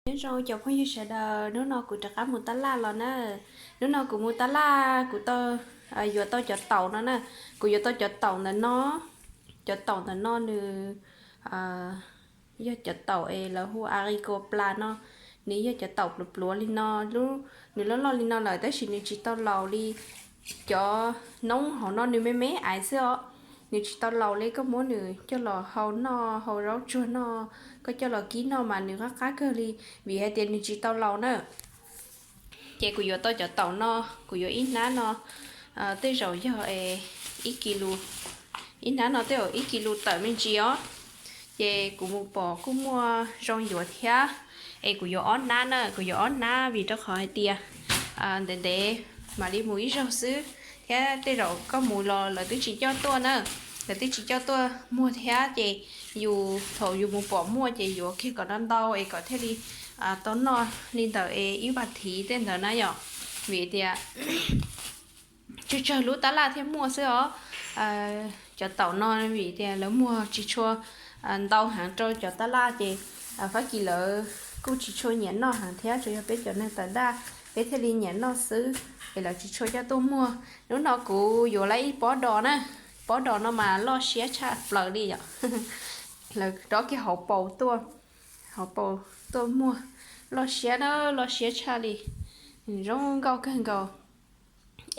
Nyob zoo cov phooj ywg sawv daws, hnub no kuv rov qab mus tab laj los na. Hnub no kuv mus tab laj kuv tau yuav tau cov taum no na. Kuv yuav tau cov taum ntawm no, cov taum ntawm no nws yog cov taum es lawv hu a ri ko plas no. Nws yog cov taum pluav pluav li no, nws loj loj li no lawm tab sis nws tsis tau laus li cov noob hauv no, nws me me ais xwb os. Nws tsis tau laus li, koj muab nws coj los hau noj, hau zaub tsuag noj, koj coj los kib noj mas nws qab qab kawg li, vim hais tias nws tsis tau laus na. Ces kuv yuav tau cov taum no, kuv yuav ib hnab no, tej zaum yog ib kis lus, ib hnab no tej zaum ib kis lus tawm me ntsis os. Ces kuv mus pom kuj muaj zoo yuav thiab. Es kuv yuav ob hnab na, kuv yuav ob hnab vim rau qhov hais tias ntev ntev mam li mus ib zaug xwb, thiab tej zaum koj mus los lawv twb tsis coj tuaj na, lawv twb tsis coj tuaj muag thiab. Ces yus thaum yus mus pom muaj ces yuav kiag kom ntau ntau es kom thiaj li tau noj li ntawm es ib vas thiv tej ntawd na yom. Vim tias tsawg tsawg lub tab laj thiaj muaj xwb os. Cov taum no vim tias lawv muag tsis tshua ntau heev rau cov tab laj ces Fab Kis lawv kuj tsis tshua nyiam noj heev thiab, tsuas yog peb cov neeg tawv daj peb thiaj li nyiam noj xwb, es lawv tsis tshua coj tuaj muag. Hnub no kuv yuav lawm ib pob dos na, pob dos no mas loj siab tshaj plaws li yom. Lawv rov kiag hauv paus tuaj, hauv paus tuaj muag, loj siab na, loj siab tshaj li, zoo nkauj kawg nkaus.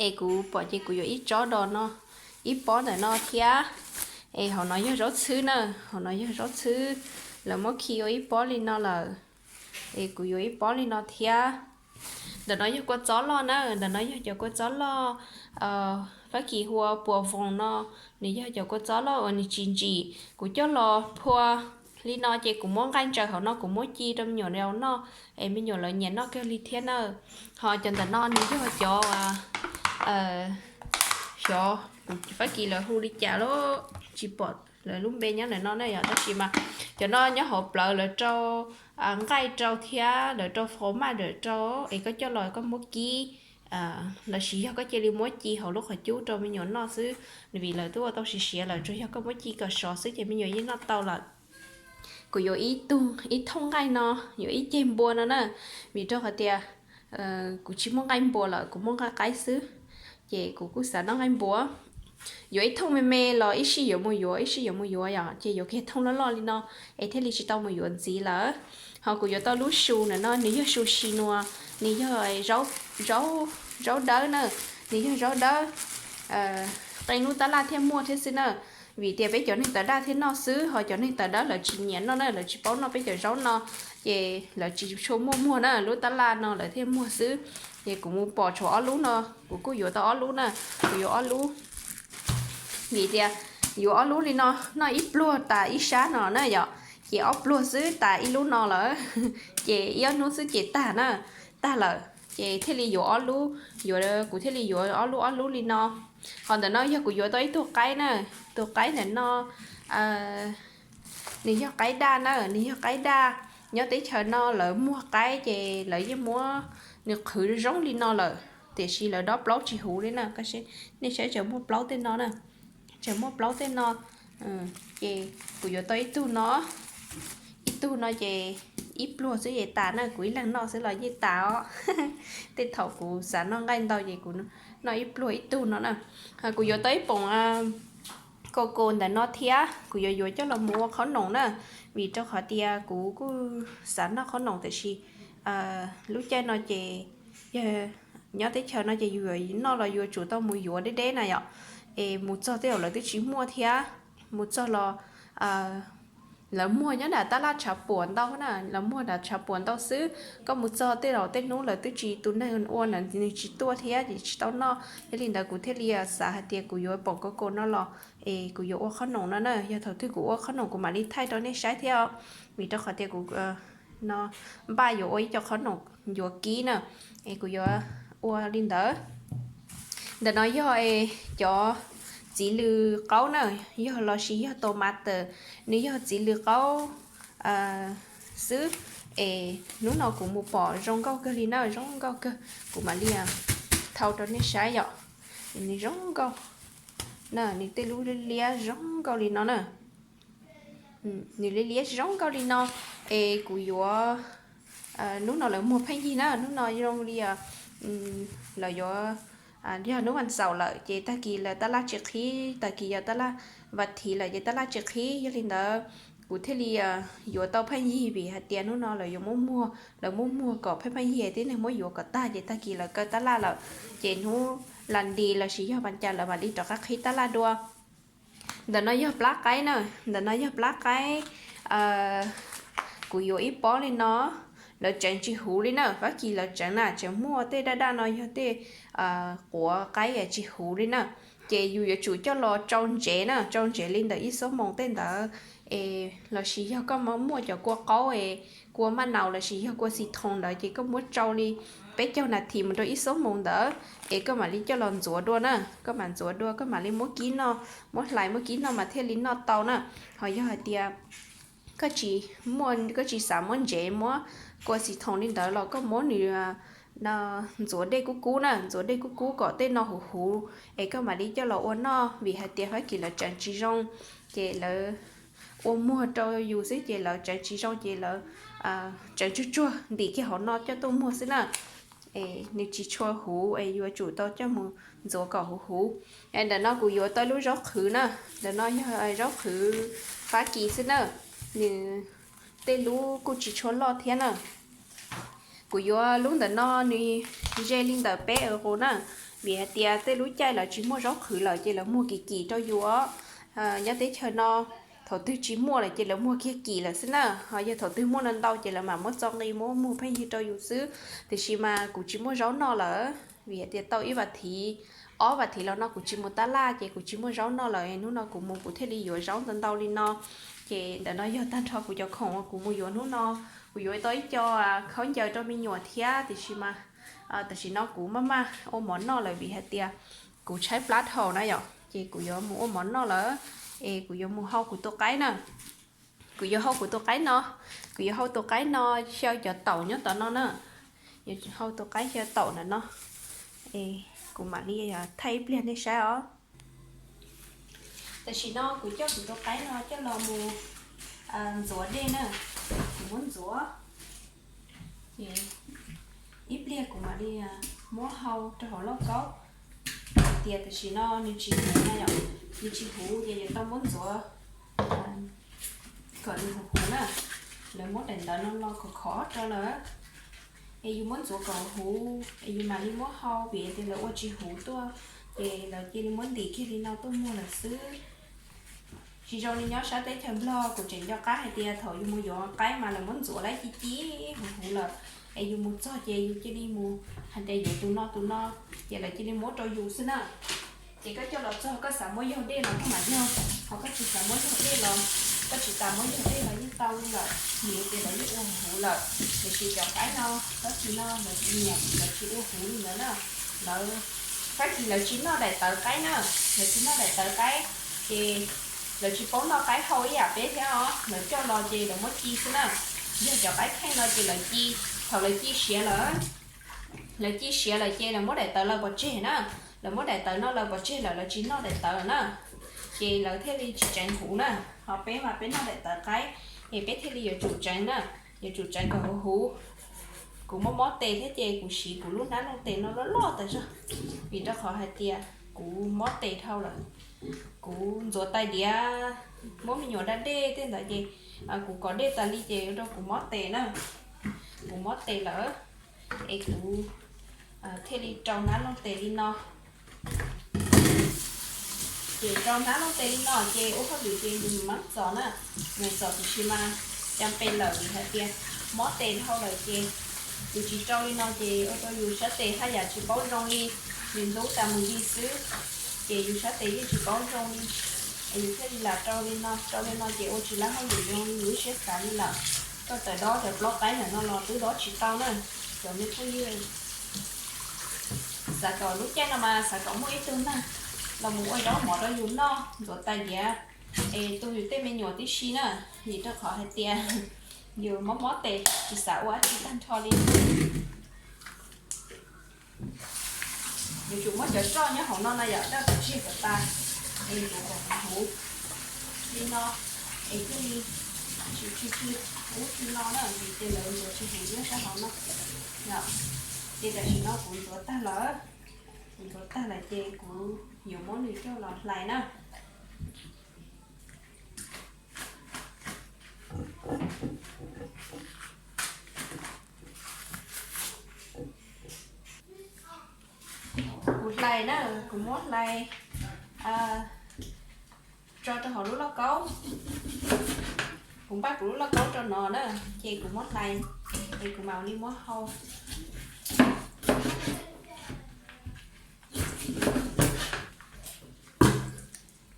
Es kuv pom ces kuv yuav ib tsob dos no, ib pob ntawm no thiab. Es hauv no yog zaub txhwb na, hauv no yog zaub txhwb, lawv muab khi ua ib pob li no lawm. Es kuv yuav ib pob li no thiab. Ntawm no yog kua txob loj na, ntawm no yog cov kua txob loj, Fab Kis hu ua puas voos no, nws yog cov kua txob loj uas nws tsis ntsim. Kuv coj los phua li no ces kuv muab nqaij ntsaws hauv no kuv muab ci rau me nyuam noj, es me nyuam lawv nyiam noj kawg li thiab na. Ho cov ntawm no nws yog cov, xyov kuv Fab Kis lawv hu li cas los tsis pom lawv lub npe nyob ntawm no na yom, tab sis mas cov no nyob hauv plawv lawv rau nqaij rau thiab lawv rau fau maj ntawm rau, es koj coj los koj muab kib, lossis yog koj cia li muab ci hauv lub qhov cub rau me nyuam noj xwb, vim lawv twb ua tau siav siav lawm, tsuas yog koj muab ci kom sov xwb ces me nyuam yeej noj tau lawm. Kuv yuav ib tug, ib thooj nqaij no, yuav ib ceg npua no na, vim rau qhov tias kuv tsis muaj nqaij npua lawm, kuv muaj nqaij qaib xwb, ces kuv kuj xav noj nqaij npua. Yuav ib thooj me me los ib sij yuav mus yuav, ib sij yuav mus yuav yom, ces yuav kiag thooj loj loj li no, es thiaj li tsis tau mus yuav ntxiv lawm. Ho kuv yuav tau lub su ntawm no, nws yog su si nua, nws yog zaub dawb na, nws yog zaub dawb, qee lub tab laj thiaj muaj thiab xwb na. Vim tias peb cov neeg tawv daj thiaj noj xwb, ho cov neeg tawv dawb lawv tsis nyiam noj na, lawv tsis paub noj peb cov zaub no, ces lawv tsis tshua muaj muag na, lub tab laj no lawv thiaj muag xwb. Ces kuv mus pom tshuav ob lub no, kuv kuj yuav tau ob lub na, kuv yuav ob lub. Vim tias yuav ob lub li no, noj ib pluag tas ib sab no na yom, ces ob pluag xwb tas ib lub no lawm, ces ib ob hnub xwb ces tag na, tag lawm, ces thiaj li yuav ob lub, yuav, kuv thiaj li yuav ob lub ob lub li no. Ho ntawm no yog kuv yuav tau ib tug qaib na, tus qaib ntawm no nws yog qaib daj na, nws yog qaib daj. Nyob teb chaws no lawv muag qaib ces lawv yeej muab nws qhwv zoo li no lawm, tiam sis lawv dob plaub tsis huv li na. Nej saib tseem muaj plaub tej no na, tseem muaj plaub tej no. Ces kuv yuav tau ib tug no, ib tug no ces ib pluag xwb ces tas na, kuv ib leeg noj xwb los yeej tas os. Tej thaum kuv xav noj nqaij ntau ces kuv noj ib pluag ib tug no na. Kuv yuav tau ib poom coco ntawm no thiab, kuv yuav yuav coj los mus ua qhob noom na, vim rau qhov tias kuv kuj xav noj qhob noom tiam sis lub caij no ces yog nyob teb chaws no ces yus yuav noj los yuav tsum tau mus yuav deb deb na yom. Es mus txog tej zaum lawv twb tsis muaj thiab, mus txog los lawv muag nyob nram tab laj tshav puam ntau na, lawv muag nram tshav puam ntau xwb. Koj mus txog tej zaum tej hnub lawv twb tsis, tus neeg ua ntawd nws tsis tuaj thiab ces tsis tau noj. Yog li ntawd kuv thiaj li xav hais tias kuv yuav poom coco no los es kuv yuav ua qhob noom no na. Yog thaum twg kuv ua qhob noom kuv mam li thaij rau nej saib thiab os, vim rau qhov tias kuv no npaj yuav ua ib co qhob noom yuav kib na, es kuv yuav ua li ntawd. Ntawm no yog cov txiv lws qaub na, yog lossis yog tomato, nws yog txiv lws qaub xwb. Es hnub no kuv mus pom zoo nkauj kawg li na, zoo nkauj kawg, kuv mam li thau rau nej saib yom. Nws zoo nkauj na, nws tej lub liab zoo nkauj li no na. Nws liab liab zoo nkauj li no, es kuv yuav hnub no lawv muag pheej yig na, hnub no zoo li lawv yuav, yog hnub vas xaum lawm ces tag kis lawv tab laj tsis qhib, tag kis yog tab laj vas thiv lawm ces tab laj tsis qhib. Yog li ntawd kuv thiaj li yuav tau pheej yig vim hais tias hnub no lawv yuav muab muag, lawv muab muag kom pheej pheej yig, tib neeg muab yuav kom tag ces tag kis lawv kaw tab laj lawm, ces hnub las nti lossis yog vas cas lawv mam li rov qab qhib tab laj dua. Ntawm no yog plab qaib na, ntawm no yog plab qaib. Kuv yuav ib pob li no, lawv tseev tsis huv li na, Fab Kis lawv tseev na, tseev muaj tej daj daj no yog tej quav qaib tsis huv li na. Ces yus yuav tsum coj los tsau ntsev na, tsau ntsev li ntawm ib xuab moos tej ntawd, es lossis yog koj muaj cov kua qaub es kua maj naus lossis yog kua xis thoos ntawd ces koj muab tsau li peb caug nas this mus rau ib xuab moos ntawd es koj mam li coj los ntxuav dua na, koj mam ntxuav dua koj mam li muab kib noj, muab hlais muab kib noj mas thiaj li noj tau na. Ho yog hais tias koj tsis muaj, koj tsis xav muab ntsev muab kua xis thoos li ntawd los koj muab nws ntxuav dej kub kub na, ntxuav dej kub kub kom tej no huv huv es koj mam li coj los ua noj, vim hais tias Fab Kis lawv tseev tsis zoo ces lawv ua muag rau yus xwb ces lawv tseev tsis zoo ces lawv tseev tsuag tsuag ntim kiag hauv no coj tuaj muag xwb na. Es nws tsis tshua huv es yuav tsum tau coj mus ntxuav kom huv huv. Ntawm no kuv yuav tau lub zaub qhwv na, ntawm no yog zaub qhwv Fab Kis xwb na, nws tej lub kuj tsis tshua loj thiab na. Kuv yuav lub ntawm no nws ze li ntawm peb euro na, vim hais tias tej lub caij lawv tsis muaj zaub qhwv lawm ces lawv muag kim kim rau yus os. Nyob teb chaws no thaum twg tsis muaj lawm ces lawv muag kiag kim lawm xwb na, ho yog thaum twg muaj ntau ntau ces lawv mam muab txo nqi muab muag pheej yig rau yus xwb. Tiam sis mas kuv tsis muaj zaub noj lawm, vim hais tias tau ib vas thiv, ob vas thiv los no kuv tsis mus tab laj ces kuv tsis muaj zaub noj lawm, hnub no kuv mus kuv thiaj li yuav zaub ntau ntau li no. Ces ntawm no yog tag nrho kuv cov khoom uas kuv mus yuav hnub no. Kuv yuav tau ib co khaub ncaws rau me nyuam thiab, tiam sis mas tam sim no kuv maj maj ua mov noj lawm vim hais tias kuv tshaib plab dhau na yom, ces kuv yuav mus ua mov noj lawm, es kuv yuav mus hau kuv tus qaib na. Kuv yuav hau kuv tus qaib no, kuv yuav hau tus qaib no xyaw cov taum nyob tom no na, yuav hau tus qaib xyaw taum ntawm no, es kuv mam li thaij ib pliag nej saib os. Tam sim no kuv coj kuv tus qaib no coj los mus ntxuav dej na, kuv muab ntxuav, ib pliag kuv mam li muab hau rau hauv lauj kaub. Tias tam sim no nws tsis huv na yom, nws tsis huv ces yuav tau muab ntxuav kom nws huv huv na. Lawv muab daim ntawv no los khov khov rau lawm, es yus muab ntxuav kom huv es yus mam li muab hau, vim tias lawv ua tsis huv tuaj ces lawv cia li muab ntim kiag li no tuaj muag lawm xwb. Tsis zoo li nyob sab teb chaws Nplog, kuv tseem nco qab hais tias thaum yus mus yuav qaib mas lawv muab ntxuav lawm ci ci huv huv lawm, es yus mus txog ces yus cia li mus hais tias yuav tus no tus no, ces lawv cia li muab rau yus xwb na. Ces koj coj los txog koj xav muab yaug dej los koj mam yaug, ho koj tsis xav muab yaug dej los koj tsis tas muab yaug dej los yeej tau li lawm, vim tias lawv yeej ua huv huv lawm. Tiam sis cov qaib no, Fab Kis no lawv tsis nyiam, lawv tsis ua huv li ntawd na. Lawv, Fab Kis lawv tsis noj daim tawv qaib na, lawv tsis noj daim tawv qaib, ces lawv tsis paub noj qaib hau ib yam peb thiab os, lawv coj los ces lawv muab ci xwb na. Yog cov qaib kheej no ces lawv ci, thaum lawv ci siav lawm, lawv ci siav lawm ces lawv muab daim tawv lawv pov tseg na, lawv muab daim tawv no lawv pov tseg lawm lawv tsis noj daim tawv na, ces lawv thiaj li tsis tseev huv na. Ho peb mas peb noj daim tawv qaib, es peb thiaj li yuav tsum tseev na, yuav tsum tseev kom huv huv. Kuv muaj mob tes thiab ces kuv siv kuv lub hnab looj tes no loj loj tas zog, vim rau qhov hais tias kuv mob tes dhau lawm. Kuv ntxuav tais diav, muab me nyuam da dej tej ntawd ces kuv kov dej tas li ces ua rau kuv mob tes na, kuv mob tes lawm, es kuv thiaj li rau hnab looj tes li no. Ces rau hnab looj tes li no ces ua hauj lwm ces yus mam txom na, mam txom tiam sis mas cas pes lawm vim hais tias mob tes dhau lawm ces yus tsis rau li no ces ua rau yus sab tes haj yam tsis paub zoo li, nws ntub tas mus li xwb, ces yus sab tes yeej tsis paub zoo li. Es yus thiaj li lam rau li no, rau li no ces ua tsis lab hauj lwm zoo li yus lub siab xav li lawm. Koj tawm dob cov plaub qaib ntawm no los twb dob tsis tau na, cov me phooj ywg. Xav kom lub caij no mas xav kom muaj ib tug neeg los mus ua zaub mov rau yus noj, ntxuav tais diav es tu yus tej me nyuam tib si na, vim rau qhov hais tias yus mob mob tes tsis xav ua dab tsi tag nrho li. Yuav tsum muab cov roj nyob hauv no na yom, rau kom tseg kom tas, es yuav kom huv huv li no, es thiaj li Tsis tsis tsis ub tsis no na, vim tias lawv ntxuav tsis heev nyob sab hauv no. Ces tam sim no kuv ntxuav tag lawm, kuv ntxuav tag lawm ces kuv yuav muab nws coj los hlais na. Kuv hlais na, kuv muab hlais tso rau hauv lub lauj kaub. Kuv npaj kuv lub lauj kaub rau no na, ces kuv muab hlais, es kuv mam li muab hau.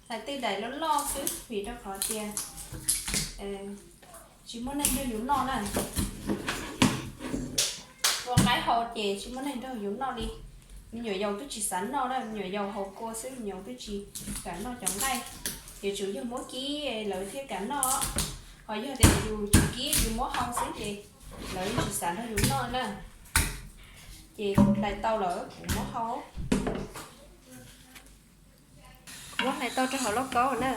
Hlais tej daim loj loj xwb vim rau qhov tias tsis muaj neeg nrog yus noj na. Ua qaib hau ces tsis muaj neeg nrog yus noj li. Me nyuam yaus twb tsis xav noj na, me nyuam yaus haus kua xwb, me nyuam twb tsis kam noj cov nqaij. Yuav tsum yog muab kib lawv thiaj kam noj, ho yog tias yus tsis kib yus muab hau xwb ces lawv tsis xav nrog yus noj na. Ces kuv hlais tau lawm kuv muab hau. Kuv muab hlais tau rau hauv lauj kaub na,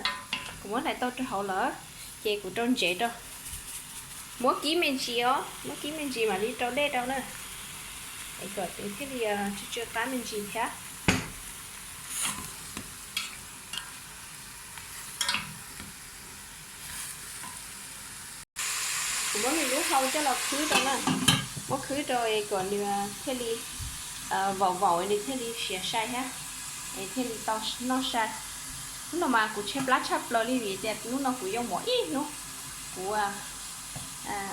kuv muab hlais tau rau hauv lawm, ces kuv rau ntsev rau. Muab kib me ntsis os, muab kib me ntsis mam li rau dej rau na, es kom nws thiaj li tsw tsw qab me ntsis thiab. Kuv muab nws lub hau coj los khwb rau na, muab khwb rau es kom nws thiaj li vaum vaum nws thiaj li siav sai thiab, es thiaj li tau noj sai. Hnub no mas kuv tshaib plab tshaj plaws li vim tias hnub no kuv yoo mov ib hnub. Kuv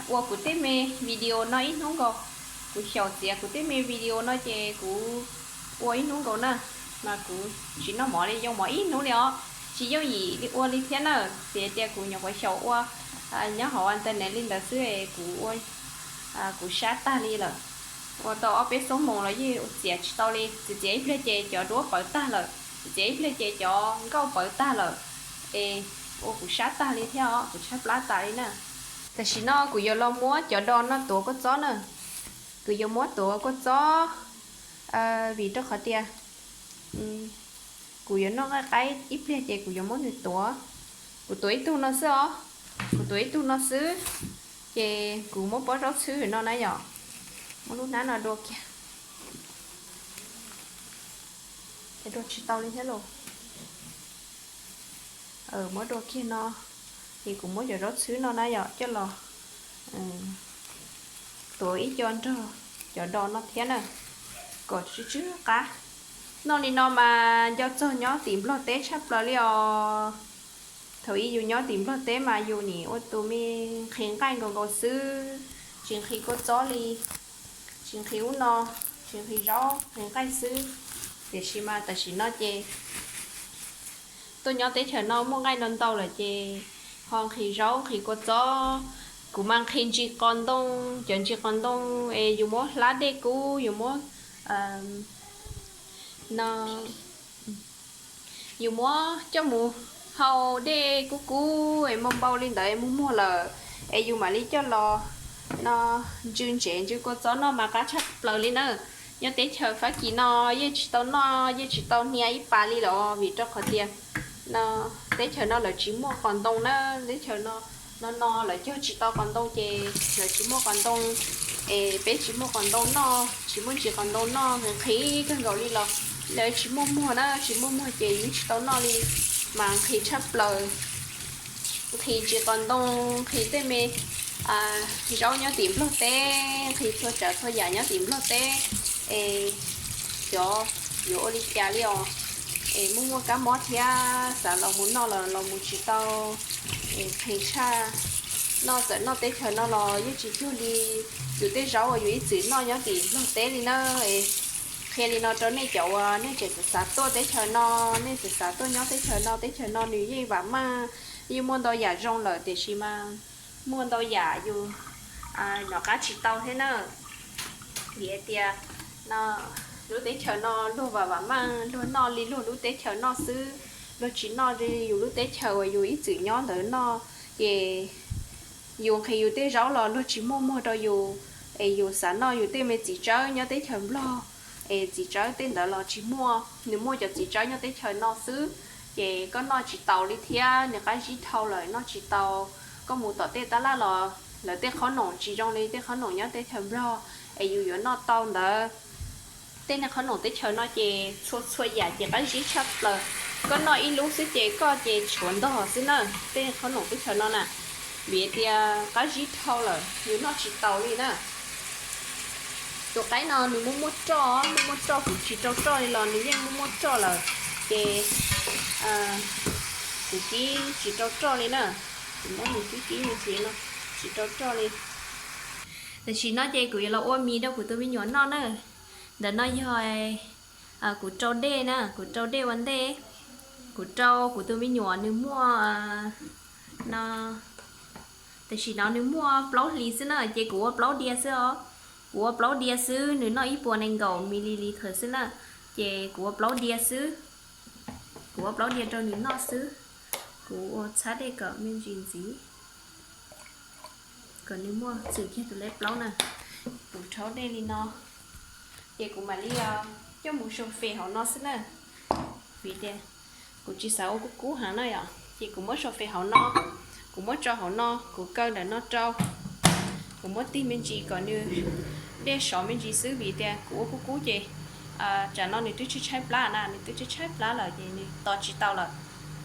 ua kuv tej me video no ib hnub nkaus, kuv xyaum txiav kuv tej me video no ces kuv ua ib hnub nkaus na, mas kuv tsis noj mov li, yoo mov ib hnub li os, tsis yooj yim li ua li thiab na, vim tias kuv nyuam qhuav xyaum ua nyob hauv internet li ntawd xwb es kuv ua, kuv sab tag li lawm. Ua tau ob peb xuab moos los yeej txiav tsis tau li, txiav txiav ib pliag ces cov duab pawv tag lawm, txiav txiav ib pliag ces cov nkauj pawv tag lawm, es ua kuv sab tag li thiab os, kuv tshaib plab tas li na. Tam sim no kuv yuav los muab cov do no tuav kua txob na, kuv yuav muab tuav kua txob, vim rau qhov tias kuv yuav noj nqaij qaib ib pliag ces kuv yuav muab nws tuav. Kuv tuav ib tug no xwb os, kuv tuav ib tug no xwb, ces kuv muab pob zaub txhwb no na yom, muab lub hnab no dua kiag, dua tsis tau li thiab los. Muab dua kiag no, ces kuv muab cov zaub txhwb no na yom coj los tuav ib co nrog cov do no thiab na, kom tsw tsw qab. Noj li no mas nco txog nyob tim Nplog teb tshaj plaws li os. Thaum ub yus nyob tim Nplog teb mas yus nim ua tus me nqhis nqaij nkaus nkaus xwb, tsis nqhis kua txob li, tsis nqhis ub no, tsis nqhis zaub nqhis nqaij xwb. Tiam sis mas tam sim no ces tuaj nyob teb chaws no muaj nqaij ntau ntau lawm ces ho nqhis zaub nqhis kua txob. Kuv mas nqhis ntsis qos ntoo, cov ntsis qos ntoo es yus muab hlab dej kub, yus muab no, yus muab coj mus hau dej kub kub es muaj npau li ntawd muag muag lawm, es yus mam li coj los no ntsw ntsev ntsw kua txob noj mas qab tshaj plaws li na. Nyob teb chaws Fab Kis no yeej tsis tau noj, yeej tsis tau hnia ib pas li lawm vim rau qhov tias no teb chaws no lawv tsis muaj qos ntoo na, teb chaws no no no lawv cog tsis tau qos ntoo ces lawv tsis muaj qos ntoo, es peb tsis muaj qos ntoo noj, tsis muaj ntsis qos ntoo noj, nqhis kawg nkaus li los lawv tsis muaj muag na, tsis muaj muag ces yeej tsis tau noj li, mas nqhis tshaj plaws. Nqhis ntsis qos ntoo, nqhis tej me zaub nyob tim Nplog teb, nqhis txhua tsav txhua yam nyob tim Nplog teb, es cov yuav ua li cas li os, es muaj muaj kab mob thiab xav los mus noj los los mus tsis tau, es nqhis tshaj. Noj txawm noj teb chaws no los yeej tsis cuag li yus tej zaub uas yus ib txwm noj nyob tim Nplog teb li na. Qhia li no rau nej cov uas nej tseem xav xav tuaj teb chaws no, nej tseem xav tuaj nyob teb chaws no, teb chaws no nws yeej vam meej, yeej muaj ntau yam zoo lawm tiam sis mas muaj ntau yam yus nov qab tsis tau thiab na. Vim hais tias no lub teb chaws no luag vam vam meej, luag noj li luag lub teb chaws noj xwb, luag tsis noj li yus lub teb chaws uas yus ib txwm nyob ntawd noj, ces yus nqhis yus tej zaub los luag tsis muaj muag rau yus, es yus xav noj yus tej me txiv tsawb nyob teb chaws Nplog, es txiv tsawb tej ntawd los tsis muaj, nws muaj cov txiv tsawb nyob teb chaws no xwb, ces koj noj tsis taus li thiab, nws qab zib dhau lawm noj tsis tau. Koj mus tom tej tab laj los lawv tej qhob noom tsis zoo li tej qhob noom nyob teb chaws Nplog es yus yuav noj tau ntawd. Tej niag qhob noom teb chaws no ces txhua txhua yam ces qab zib tshaj plaws. Koj noj ib lub xwb ces koj ces tshuav ntog xwb na, tej qhob noom teb chaws no na, vim tias qab zib dhau lawm yus noj tsis taus li na. Tus qaib no nws muaj muaj roj, muaj muaj roj, kuv tsis rau roj li los nws yeej muaj muaj roj lawm. Ces kuv kib tsis rau roj li na, kuv muab nws kib kib me ntsis no, tsis rau roj li. Tam sim no ces kuv yuav los ua mis rau kuv tus me nyuam noj na. Ntawm no yog kuv rau dej na, kuv rau dej ua ntej. Kuv rau kuv tus me nyuam nws muaj no, tam sim no nws muaj plaub hlis xwb na, ces kuv ua plaub diav xwb os. Kuv ua plaub diav xwb, nws noj ib puas nees nkaum mililiters xwb na, ces kuv ua plaub diav xwb. Kuv ua plaub diav rau nws noj xwb. Kuv ua txhab dej kom me ntsis ntxiv, kom nws muaj txwm kiag tus lej plaub na. Kuv rhaub dej li no, ces kuv mam li coj mus sau fes hauv no xwb na. Vim tias kuv tsis xav ua kub kub heev na yom, ces kuv muab sau fes hauv no, kuv muab tso hauv no, kuv kaw ntawm no rau. Kuv muab tig me ntsis kom nws dej sov me ntsis xwb, vim tias kuv ua kub kub ces tsam no nws twb tshaib tshaib plab na, nws twb tshaib tshaib plab lawm ces nws tos tsis tau lawm.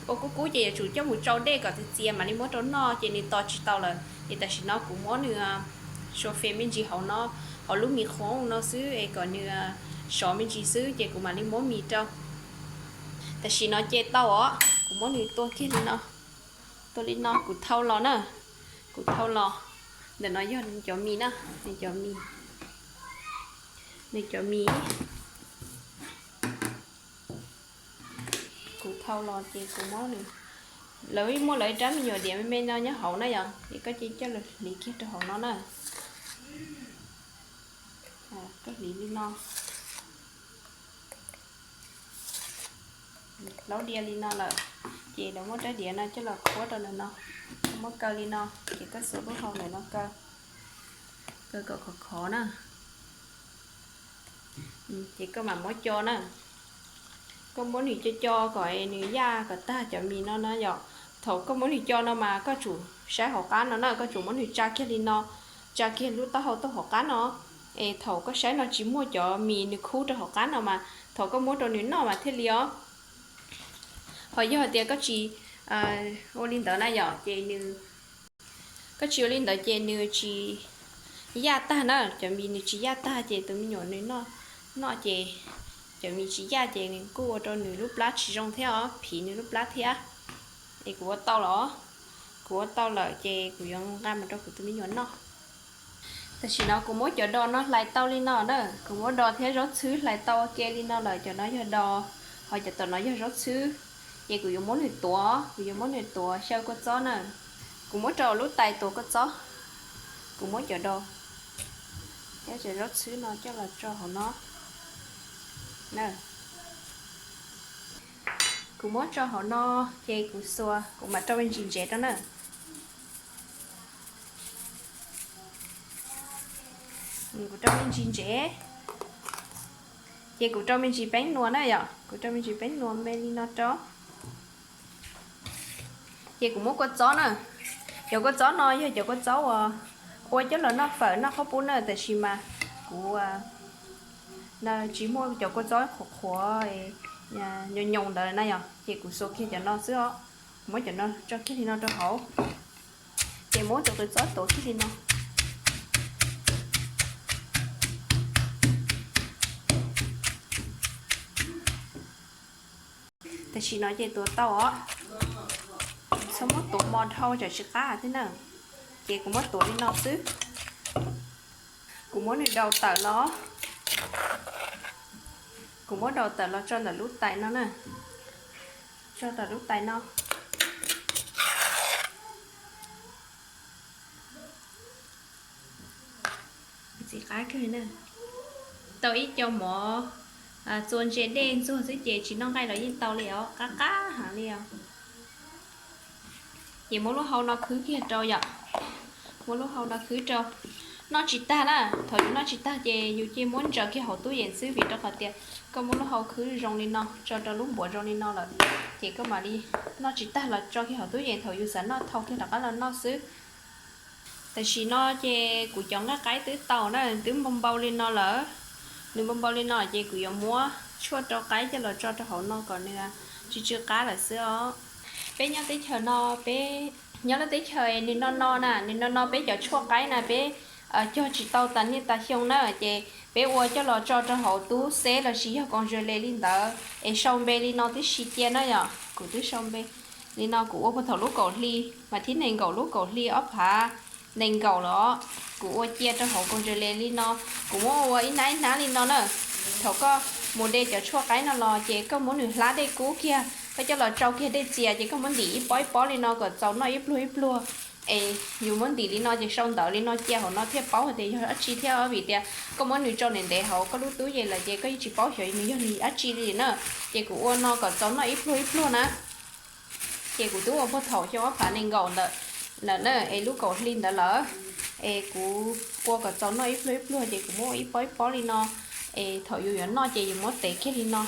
Ua kub kub ces yuav tsum coj mus tsau dej kom txias txias mam li muab rau noj ces nws tos tsis tau lawm. Ces tam sim no kuv muab nws sau fes me ntsis hauv no, hauv lub mis qhuav no xwb es kom nws sov me ntsis xwb ces kuv mam li muab mis rau. Tam sim no ces tau os, kuv muab nws tua kiag li no, tua li no kuv thau los na, kuv thau los. Ntawm no yog nws cov mis na, nws cov mis, nws cov mis. Kuv thau los ces kuv muab nws, lawv muaj lawv ib rab me nyuam diav me me no nyob hauv na yom, ces koj cia coj los hliv kiag rau hauv no na. Koj hliv li no, plaub diav li no lawm, ces lawv muab rab diav no coj los khuab rau ntawm no, muab kaw li no, ces koj xuas lub hau ntawm no kaw, kaw kom khov khov na. Ces koj mam muab co na, koj muab nws co co kom nws yaj kom tag cov mis no na yom. Thaum koj muab nws co no mas koj tsum saib hauv qab no na, koj tsum muab nws tsa kiag li no, tsa kiag lub taub hau tuaj hauv qab no. Es thaum koj saib no tsis muaj cov mis nws khub rau hauv qab no mas thaum koj muab rau nws noj mas thiaj li os. Ho yog hais tias koj tsis ua li ntawd na yom, ces nws, koj tsis ua li ntawd ces nws tsis yaj tag na, cov mis nws tsis yaj tag ces tus me nyuam nws noj, noj ces cov mis tsis yaj ces nws kuj ua rau nws lub plab tsis zoo thiab os, phiv nws lub plab thiab. Es kuv ua tau los, kuv ua tau lawm ces kuv yuav nqa mus rau kuv tus me nyuam noj. Tam sim no kuv muab cov dos no hlais tau li no na, kuv muab dos thiab zaub txhwb hlais tau ua ke li no lawm, cov no yog dos, ho cov tom no yog zaub txhwb. Ces kuv yuav muab nws tuav, kuv yuav muab nws tuav xyaw kua txob na. Kuv muab rau lub tais tuav kua txob, kuv muab cov dos thiab cov zaub txhwb no coj los tso hauv no. Kuv muab tso hauv no, ces kuv xuas, kuv mam rau me ntsis ntsev rau na. Kuv rau me ntsis ntsev, ces kuv rau me ntsis peeb nuas na yom, kuv rau me ntsis peeb nuas me li no rau. Ces kuv muab kua txob na, cov kua txob no yog cov kua txob uas ua coj los noj fawm noj qhob pub na, tab sis mas kuv tsis muaj cov kua txob qhuav qhuav nyoos nyoos ntawd na yom, ces kuv xuas kiag cov no xwb os. Kuv muab cov no tso kiag li no rau hauv, ces muab cov kua txob tuav kiag li no. Tam sim no ces tuav tau os, txhob muab tuav mos dhau tsam tsis qab thiab na. Ces kuv muab tuav li no xwb. Kuv muab nws daus tawm los, kuv muab daus tawm los tso ntawm lub tais no na, tso ntawm lub tais no. Txiv qab kawg na. Tau ib co mov txua ntse dej ntxuag xwb ces tsis noj nqaij los yeej tau li os, qab qab heev li os. Ces muab lub hau no khwb kiag rau yom, muab lub hau no khwb rau. Noj tsis tag na, thaum yus noj tsis tag ces yus cia muab ntsaws kiag hauv tub yees xwb, vim rau qhov tias koj muab lub hau khwb zoo li no tso rau lub npuav zoo li no lawm, ces koj mam li noj tsis tag los tso kiag hauv tub yees, thaum yus xav noj thau kiag rov qab los noj xwb. Tam sim no ces kuv cov nqaij qaib twb tau na, twb npau npau li no lawm. Nws npau npau li no ces kuv yuav muab tshuaj rau qaib coj los tso rau hauv no kom nws tsw tsw qab lawm xwb os. Peb nyob teb chaws no, peb nyob lub teb chaws nws no no na, nws no no peb cov tshuaj qaib na peb cog tsis tau tas niaj tas xyoo na, ces peb ua coj los tso rau hauv tub xeb lossis yog koos zes les li ntawd es sau npe li no tib si cia na yom. Kuv twb sau npe li no, kuv ua puag thaum lub kaum hli, mas thib nees nkaum lub kaum hli ob phav nees nkaum los kuv ua cia rau hauv koos zes les li no, kuv muab ua ib hnab ib hnab li no na. Thaum koj mus de cov tshuaj qaib no los ces koj muab nws hlab dej kub kiag, koj coj los tsau kiag dej txias ces koj muab ntim ib pob ib pob li no kom txaus noj ib pluag ib pluag. Es yus muab ntim li no ces sau ntawv li no cia hauv no thiaj paub hais tias yog dab tsi thiab, vim tias koj muab nws tso ntev ntev hauv koj lub tub yees lawm ces koj yeej tsis paub xyov nws yog dab tsi li na. Ces kuv ua no kom txaus noj ib pluag ib pluag na. Ces kuv twb ua puag thaum xyoo ob phav nees nkaum ntawd lawm na, es lub kaum hli ntawd lawm, es kuv ua kom txaus noj ib pluag ib pluag ces kuv muab ua ib pob ib pob li no. Es thaum yus yuav noj ces yus muab tev kiag li no,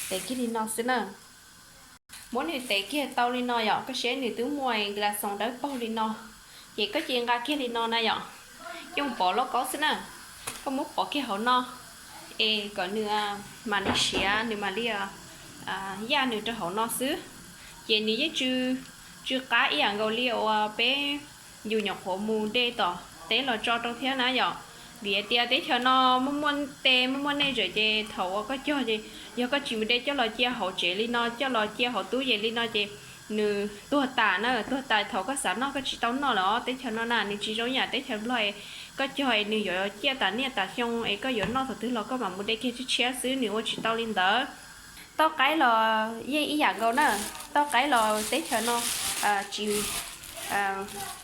tev kiag li no xwb na. Muab nws tev kiag tau li no yom, koj saib nws twb muaj nkas xoos dawb paug li no, ces koj cia nqa kiag li no na yom, coj mus pov lauj kaub xwb na. Koj muab pov kiag hauv no, es kom nws mam li siav, nws mam li yaj nws rau hauv no xwb. Ces nws yeej tsw qab ib yam nkaus li uas peb yus nyuam qhuav mus de tom teb los tso rau thiab na yom. Vim tias teb chaws no muaj muaj tes muaj muaj nej zam ces thaum uas koj cog ces yog koj tsis mus de coj los cia hauv tsev li no, coj los cia hauv tub yees li no ces nws tuag tas na, tuag tas thaum koj xav noj koj tsis tau noj lawm os. Teb chaws no na nws tsis zoo yam teb chaws Nplog, koj cog es nws yuav ciaj tas niaj tas xyoo es koj yuav noj thaum twg los koj mam mus de kiag tshiab tshiab xwb, nws ua tsis tau li ntawd. Tauj qaib los yeej ib yam nkaus na, tauj qaib los teb chaws no tsis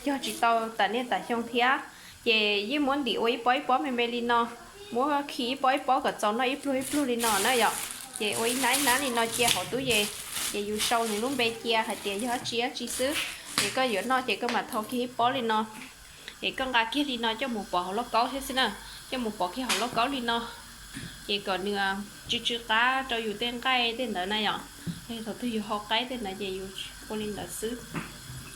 cog tsis tau tas niaj tas xyoo thiab. Ces yeej muab ntim ua ib pob ib pob me me li no, muab khi ib pob ib pob kom txaus noj ib pluag ib pluag li no na yom. Ces ua ib hnab ib hnab li no cia hauv tub yees, ces yus sau nws lub npe cia hais tias yog dab tsi dab tsi xwb. Ces koj yuav noj ces koj mam thau kiag ib pob li no, es koj nqa kiag li no coj mus pov hauv lauj kaub thiab xwb na. Coj mus pov kiag hauv lauj kaub li no, ces kom nws tsw tsw qab rau yus tej nqaij tej ntawd na yom. Yog thaum twg yus hau qaib tej ntawd ces yus ua li ntawd xwb.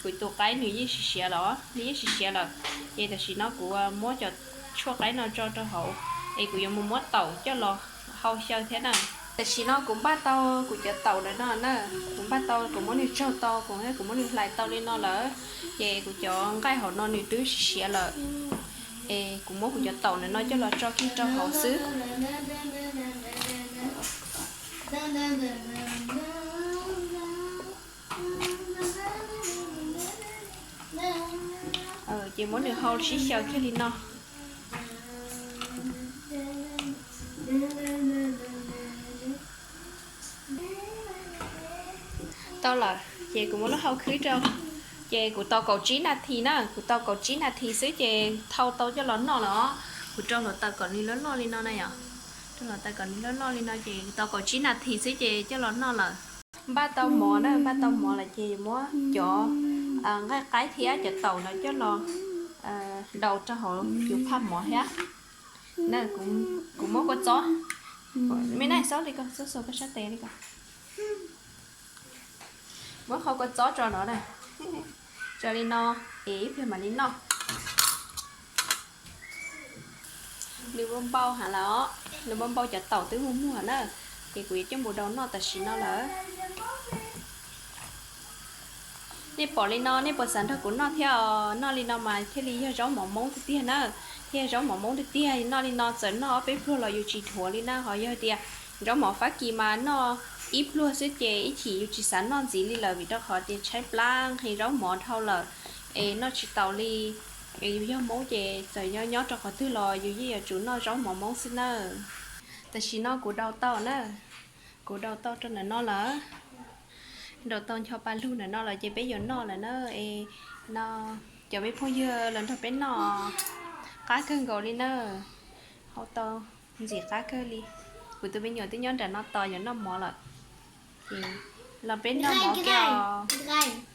Kuv tus qaib nws yeej siav siav los, nws yeej siav siav lawm. Ces tam sim no kuv muab cov tshuaj qaib no tso rau hauv, es kuv yuav mus muab taum coj los hau xyaw thiab na. Tam sim no kuv npaj tau kuv cov taum ntawm no na, kuv npaj tau, kuv muab nws tsaug tau, kuv, kuv muab nws hlais tau li no lawm. Ces kuv cov nqaij hauv no nws twb siav siav lawm, es kuv muab kuv cov taum ntawm no coj los tso kiag rau hauv xwb. Ces muab nws hau sib xyaw kiag li no. Tau lawm ces kuv muab lub hau khwb rau. Ces kuv tau kaum tsib nas this na, kuv tau kaum tsib nas this xwb ces thau tau coj los noj lawm os. Kuv rau hluav taws kom nws loj loj li no na yom. Rau hluav taws kom nws loj loj li no ces tau kaum tsib nas this xwb ces coj los noj lawm. Npaj tau mov na, npaj tau mov lawm ces muab cov nqaij qaib thiab cov taum no coj los daus rau hauv yus phaj mov thiab. Kuv muab kua txob, me na, xob li ko, xob xuas koj sab tes li ko. Muab qhov kua txob tso no na, tso li no, es ib pliag mam li noj. Nws npau npau heev lawm os, nws npau npau cov taum twb muag muag na, ces kuv yuav coj mus daus noj tam sim no lawm. Nej pom li no nej puas xav nrog kuv noj thiab os? Noj li no mas thiaj li yog zaub mov Hmoob tiag tiag na, thiaj yog zaub mov Hmoob tiag tiag. Noj li no txawm noj ob peb pluag los yus tsis dhuav li na. Ho yog tias zaub mov Fab Kis mas noj ib pluag xwb ces ib chim yus tsis xav noj ntxiv li lawm, vim rau qhov tias tshaib plab nqhis zaub mov dhau lawm, es noj tsis taus li. Es yus yog Hmoob ces txawm nyob nyob rau qhov twg los yus yeej yuav tsum noj zaub mov Hmoob xwb nawb. Tam sim no kuv daus tau na, kuv daus tau rau ntawm no lawm. Daus tau ncho pa lug ntawm no lawm ces peb yuav noj lawm na. Es no, cov me phooj ywg los nrog peb noj, qab kawg nkaus li na. Hau tau ntxim qab kawg li. Kuv tus me nyuam twb nyob nram no tos yuav noj mov lawm. Ces los peb noj mov kiag os.